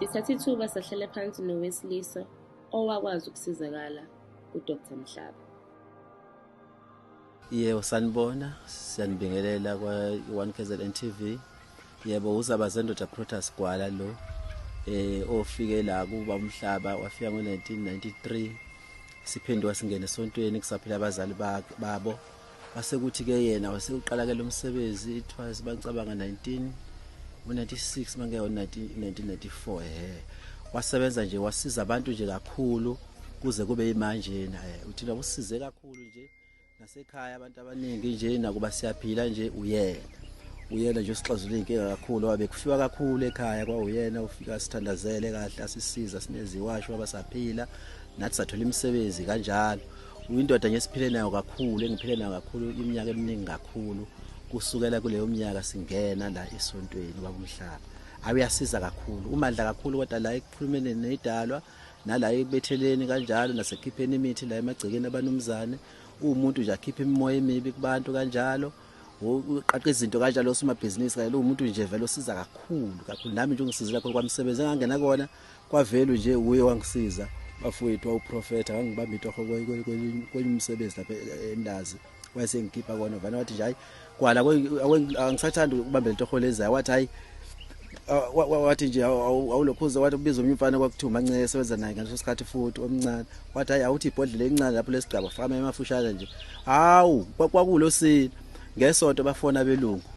Sithathe ithuba sahlala phansi nowesilisa owakwazi ukusizakala kuDr Mhlaba. Yebo sanibona, siyanibingelela kwa 1 KZN TV. Yebo uzaba zendoda Protas Gwala lo ofike la kuba umhlaba wafika ngo-1993 siphenduka singene esontweni kusaphila abazali babo wasekuthi ke yena wasekuqala ke lo msebenzi it was bangicabanga 19 ngo-96 mange 1994 wasebenza nje wasiza abantu nje kakhulu kuze kube imanje naye uthina usize kakhulu nje nasekhaya abantu abaningi nje nakuba siyaphila nje uyena nje usixazulula inkinga kakhulu wabe kufiwa kakhulu ekhaya kwawuyena ufika sithandazele kahle asisiza sineziwasho abasaphila nathi sathola imisebenzi kanjalo. Uyindoda nje esiphile nayo kakhulu, engiphile nayo kakhulu iminyaka eminingi kakhulu kusukela kuleyo minyaka singena la esontweni ubaba uMhlaba. Awuyasiza kakhulu, umandla kakhulu kodwa la ekukhulumeni nedalwa nala ekubetheleni kanjalo nasekhipheni imithi la emagcekeni abanumzane. Uwumuntu nje akhipha imimoya emibi kubantu kanjalo, uqaqa izinto kanjalo osomabhizinisi kanye umuntu nje vele osiza kakhulu kakhulu. Nami nje ungisizile kakhulu kwamsebenzi engangena kona kwavelu nje uye wangisiza bafowethu wawuprofetha ngangibamba itoho kwenye umsebenzi lapha eMlazi wayesengikhipha kona vana wathi nje hayi kwala angisathandi ukubambela itoho lezayo wathi hayi wathi nje awulokhuza wathi ubiza omunye umfana kwakuthiwa uManceke esebenza naye ngaleso sikhathi futhi omncane wathi hayi awuthi ibhodlela elincane lapho lesigcaba faka emafushane nje hawu kwakulo sini ngesonto bafona abelungu.